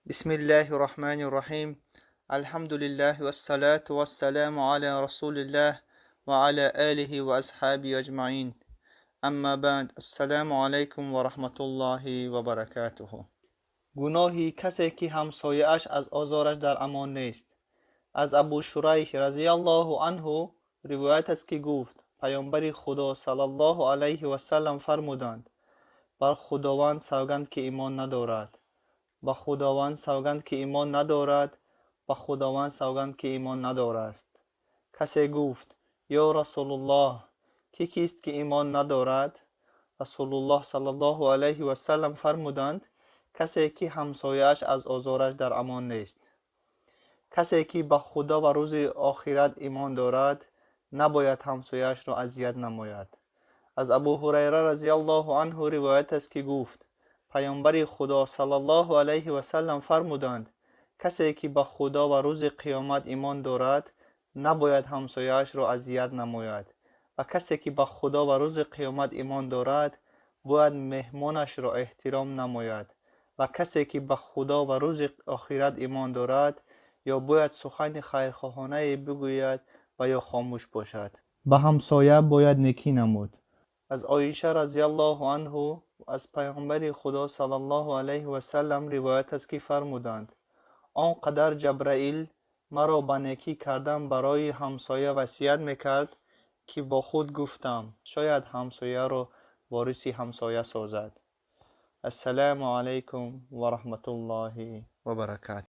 Бисмиллаҳи Раҳмани Раҳим. Алҳамдулиллаҳи вассалату вассаламу ала расулиллаҳ ва ала алиҳи ва асҳабиҳи аҷмаин. Амма баъд, ассалому алайкум ва раҳматуллоҳи ва баракатуҳу. Гуноҳи касе, ки ҳамсояаш аз озораш дар амон нест. Аз Абу Шурайҳ разияллоҳу анҳу ривоят аст, ки гуфт: Паёмбари Худо саллаллоҳу алайҳи васаллам фармуданд: Бар Худованд савганд, ки имон надорад, ба Худованд савганд, ки имон надорад, ба Худованд савганд, ки имон надорад. Касе гуфт: Ё Расулуллоҳ, кӣ кист, ки имон надорад? Расулуллоҳ саллаллоҳу алайҳи васаллам фармуданд: Касе, ки ҳамсояаш аз озораш дар амон нест. Касе, ки ба Худо ва рӯзи охират имон дорад, набояд ҳамсояашро азият намояд. Аз Абу Ҳурайра разияллоҳу анҳу ривоят аст, ки гуфт: Паёмбари Худо саллаллоҳу алайҳи васаллам фармуданд: Касе, ки ба Худо ва рӯзи қиёмат имон дорад, набояд ҳамсояашро азият намояд, ва касе, ки ба Худо ва рӯзи қиёмат имон дорад, бояд меҳмонашро эҳтиром намояд, ва касе, ки ба Худо ва рӯзи охират имон дорад, ё бояд сухани хайрхоҳонае бигӯяд ва ё хомӯш бошад. Ба ҳамсоя бояд некӣ намуд. Аз Оиша разияллоҳу анҳу аз Паёмбари Худо саллаллоҳу алайҳи васаллам ривоят аст, ки фармуданд: Он қадар Ҷабраил маро ба некӣ кардан барои ҳамсоя васият мекард, ки бо худ гуфтам: шояд ҳамсояро вориси ҳамсоя созад. Ассалому алайкум ва раҳматуллоҳи ва баракатуҳ.